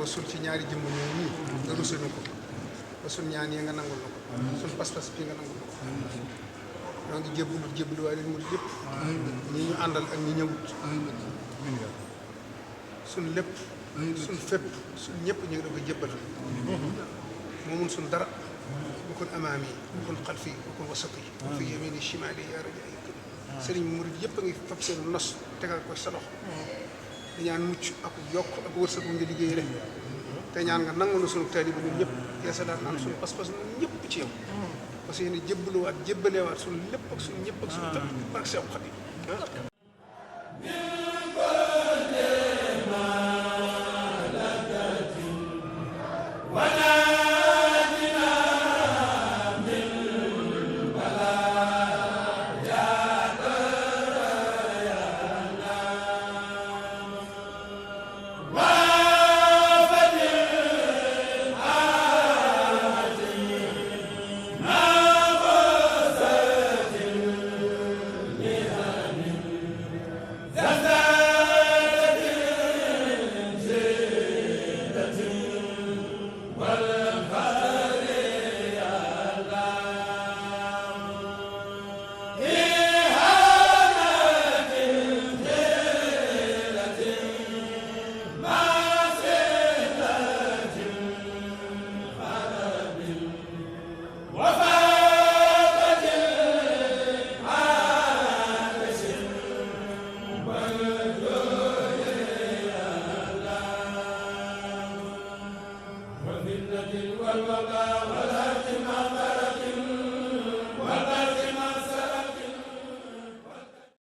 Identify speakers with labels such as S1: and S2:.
S1: sul ci ñaari jëmm ñoo nii nga rusanu ko ba sun ñaan yi nga nangul na ko sun pas-pas bi nga nangul na ko ñoo ngi jébbalu waaye leen murid yëpp ñi ñu àndal ak ñi ñëwut sun lépp sun fépp sun ñëpp ñu ngi da ko jébbal moomun sun dara bu kon amaami bu kon xalfi bu kon wasati bu fi yamini shimali yaa raja ay kër sëriñ murid yëpp a ngi fab seen nos tegal ko sa loxo di ñaan mucc ak yokk ak wërsëg bu nga liggéey rek te ñaan nga nangu na sunu taalibe ñun ñëpp yeesa daal naan suñu pas-pas ñun ñëpp ci yow parce que yéen jébbaluwaat jébbalewaat suñu lépp ak suñu ñëpp ak suñu tam barke Seex Xaadim
S2: والوباء